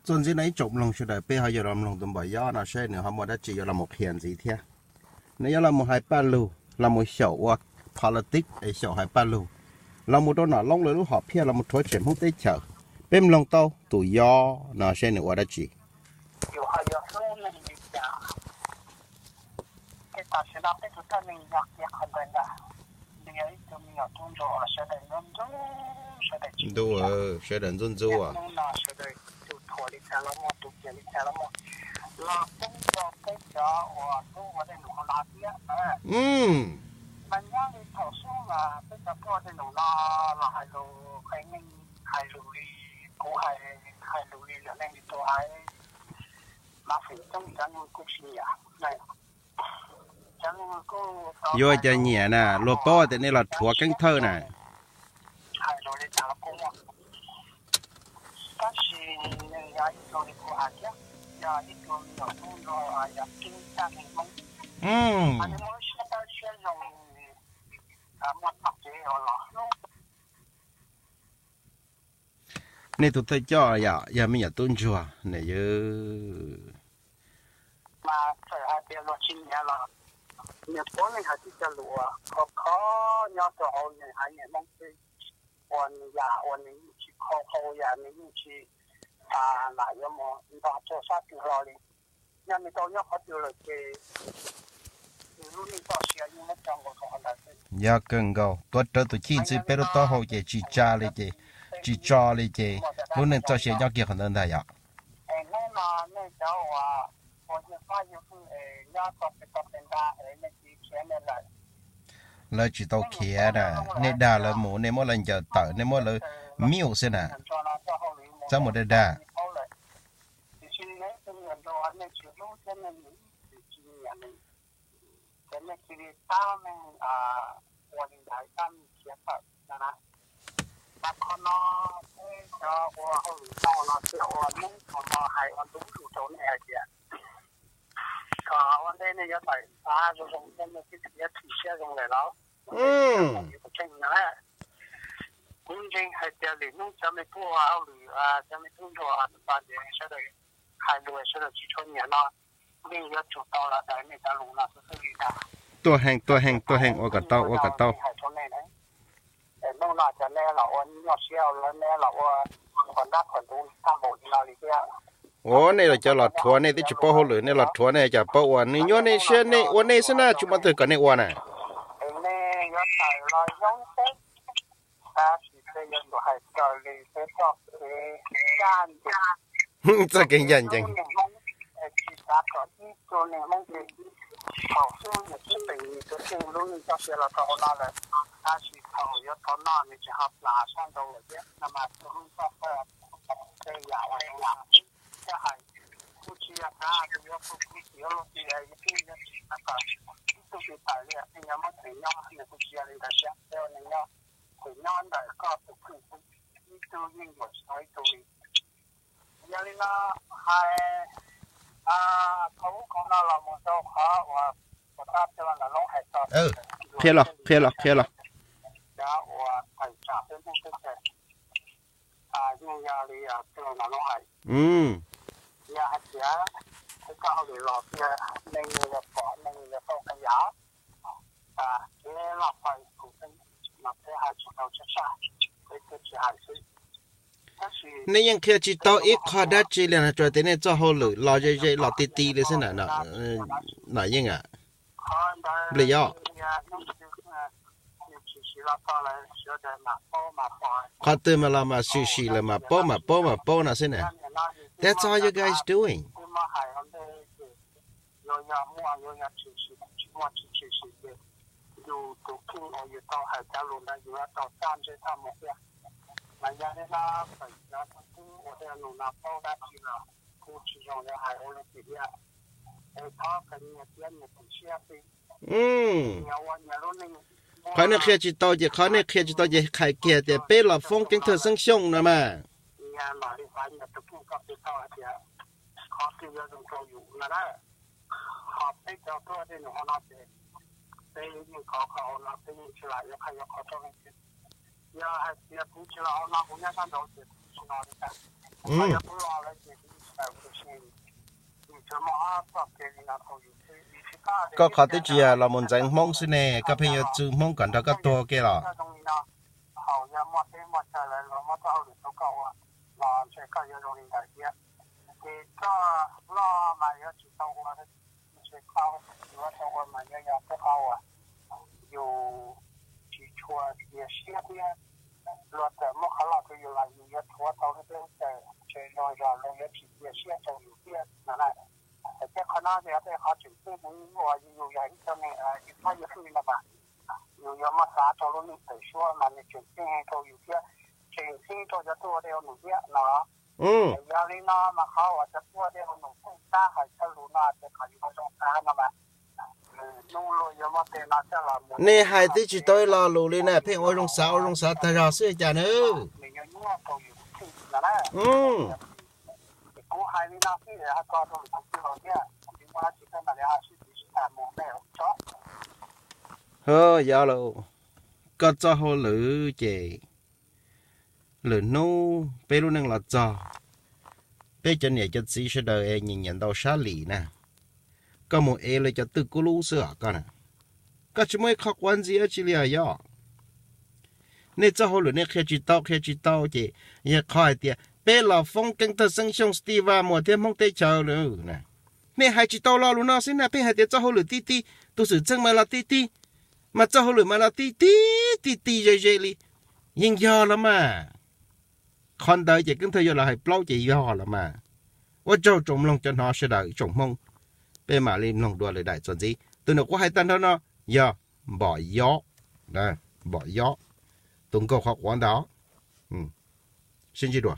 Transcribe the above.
Txuas ntxiv no ib tsoom mloog sawv daws, peb ho yuav los mloog tus npawg Yob no saib nws ho muaj dab tsi yuav los mus qhia ntxiv thiab. Nws yuav los mus hais paj lug, los mus xyaum ua politics es xyaum hais paj lug, los mus rau nom loob lawv lub hom phiaj los mus rhuav tshem Hmoob teb chaws. Peb mloog tau tus Yob no saib nws ua dab tsi. Ntuj, sawv daws ntxub ntxub. Yuav cas nyiam na, luag paub tias nej los rhuav Keeb Thawj na. Nej tus thawj coj yog me nyuam tub ntsuag ne yog. Nws puav leej hais tib co lus uas khov kho nyob rau hauv nws haiv neeg Hmoob xwb, uas nws yam uas nws yeej tsis kho qau, yam nws yeej tsis lam yuav mus ntog rau sab twg hlo li. Yog nws tau nyob qhov twg lawm ces nws lub neej txoj sia yeej muab tso nkaus rau qhov ntawd xwb. Yog kawg nkaus, tuav rawv tus chij ntxwv peb lub taub hau ces tsis tsa li ces, tsis tso li ces lub neej txoj sia nyob kiag qhov ntawd ntag yom. Es hnub no nej cov uas ua yeej fab yeej fwj es nyob txog pem toj pem nta es nej tsis khiav nej lawm. Lawv tsis tau khiav na, nej dag lawv mus, nej muab lawv ncaws tawm, nej muab lawv mute xwb na. Txhob mus dag dag. Tiam sis nej tus niam nrog nej tsis hlub thiab nej nim tsis nyiam nws, ces nej cia li tab meeg ua li ntawd tab meeg khiav tawm no na. Mas qhov no peb cov ua hauj lwm no los sis ua Hmoob thaum no hais ua ntu zus rau nej hais tias kom ua ntej nej yuav tawm xav zoo zoo thiab nej twb yuav chim siab zoo lawm los? Kuv ntseeg hais tias lwm hnub cov me tub ua hauj lwm, cov me tub ntsuag ua sawv daws hais lus sawv daws tsis tshua nyiam no, nej yuav tsum tau los daws nej cov lus no xwb xwb li ntag. Tuaj heev, tuaj heev, tuaj heev, ua kom tau, ua kom tau. Hais rau nej na, hnub no cov nej los ua nyuaj siab lawm, nej los ua qhov ntab qhov ntuv tag npaum li no li thiab. Ua nej los cov los rhuav nej twb tsis paub hauj lwm, nej los rhuav nej cov paub ua, nws nyuaj nej siab nej ua nej xwb na, tsis muaj twg kom nej ua na. Es nej yuav tawm los zoo xwb, tab sis peb yuav tsum hais raws li peb txoj kev kaj ntug. Txoj kev ncaj ncees. Tsis xav kom ib tug neeg Hmoob twg thaum xub nyiam sib peem nws tus kheej lub neej txoj sia los rau hauv no lawm, tab sis thaum yuav tau noj nws tsis ho plam sab nraud lawm thiab no mas tus Hmoob txoj qab tej yam uas zoo no thiab hais kuj tsis yog kav tias yuav pub kuv txiv lub txiv es yuav pub yuav tsis xav kom ib tug twg tawm li os, nyob muab theem nyob nws kuj tsis yog li ntawd thiab, nws nyob, tseem nyob ntawm koj tus kheej xwb, ib tug yeej yuam tsis tau ib tug li. Yog li no hais, thaum ub koom no los mus rau qhov uas puas tab txog ntawm lub hais txog qhia los, qhia los, qhia los. Cov uas tawm tsam peb Hmoob teb chaws yeej yog li txog ntawm lub hais, yog hais tias peb txoj hauj lwm los tiag, nej yeej yuav pom, nej yeej yuav tau qee yam. Kev loj pais kuv peb mas peb hais tsis tau tsab tsaj, peb twb tsis hais xwb. Nej yeej qhia tsis tau ib qho dab tsi li no, tsuas tias nej txoj hauj lwm los ze ze los ti ti li xwb na, Nov Yeej a. Nplig os. Qhov twg mas los mas sim sim lawm mas paub mas paub mas paub no xwb na. That's all you guys doing. Yuav yog muaj yuav yog tshwm sim, tsis muaj tsis tshwm sim ces yus tus kheej uas yus tau hais cov lus ntawd yus yuav tau txaj ntseg txaj muag thiab. Mas yog li no, feem cov tus tub uas tej lus no paub dab tsi los kuj tsis zoo yuav hais ua luaj tim thiab. Es thov kom nyias piav nyias tus siab xwb. Nyias ua nyias lub neej. Qhov nej qhia tsis tau ces, qhov nej qhia tsis tau ces hais kiag tias peb los foob Keeb Thawj Xeeb Xyooj no mas. Nyias mam li xav nyias tus kheej kom tau hais tias qhov twg yuav zoo rau yus no na. Ho peb cov tuaj tej nus hauv no ces peb yeej khov kho hauv no, peb yeej tsis lam yuav qhov yuav qhov rau leej twg. Yog hais tias kuv tsis los hauv no, kuv nyob sab nraud ces kuv tsis los li cas. Ho yog kuv los lawm ces kuv Koj qhov twb tsis yog los mus ntxeev Hmoob xwb ne, koj pheej yuav txwv Hmoob kom nrog koj tuag ua ke los? Haus yog muaj teb muaj chaw lawv los muab txoj hauj lwm rau koj ua los ntshe koj yuav zoo li ntawd thiab. Ces koj loj mas yuav tsis tau ua, ntshe koj yuav tau ua mas yog yog tej qhov uas yus tsis tshua cia siab thiab. Luag txawm muab qhov loj rau yus los yus yuav thuav tau lub teb lub chaw, ntshe luag zog luag yuav tsis cia siab rau yus thiab no na. Thiab qhov no yog tej qhov tseem ceeb uas yus yog ib tug neeg yus txhob yus hwj no mas yus yuav muab xav rau lub neej tawm suab mas nws tseem ceeb rau yus thiab, tseem ceeb rau cov tuaj ua dej ua num thiab no. Yog li no mas qhov uas cov tuaj ua dej ua num pheej tab hais thawj lus no ces kom yus ua zoo xav no mas, hnub luag yuav muab tej no coj los mus, nej hais twb tsis tau ib lo lus li na, pheej ua zoo xav ua zoo xav tag zog xwb cas na. Nws yuav nyuaj rau yus thiab no na. Kuv hais li no xwb, hais ko rau lwm tus tij laug thiab, tsis muaj dab tsi thiab, mam li ho sib tw sib tham mus nej tso. Ho yog los, koj txoj hauj lwm ces lwm hnub peb lub neej los txog, peb cov niam cov txiv sawv daws es nyiam nyiam ntaus sab lim na, koj mus ev lawv cov twj kub lub xwb os koj na. Koj tsis muaj ib qho quav ntxiv dab tsi li os yog. Nej txoj hauj lwm nej qhia tsis tau qhia tsis tau ces yog qhov hais tias peb los foob Keeb Thawj Xeeb Xyooj Stiva Muas thiab Hmoob teb chaws lawm. Nej hais tsis tau lo lus no xwb na, pheej hais tias txoj hauj lwm tib tib, tus xwm txheej mas los tib tib, mas txoj hauj lwm mas los tib tib tib tib ze ze li. Yeej yog los mas. Qhov ntawd ces Keeb Thawj yuav los hais plaub ces yog los mas. Ua tsaug tsoom mloog cov hnov sawv daws tsoom Hmoob, peb mam li mloog dua lwm daim txuas ntxiv. Tus nws kuv hais tag nrho no yog Npom Yob, Npom Yob, tus nkauj qhov quav ntag. Sib ntsib dua.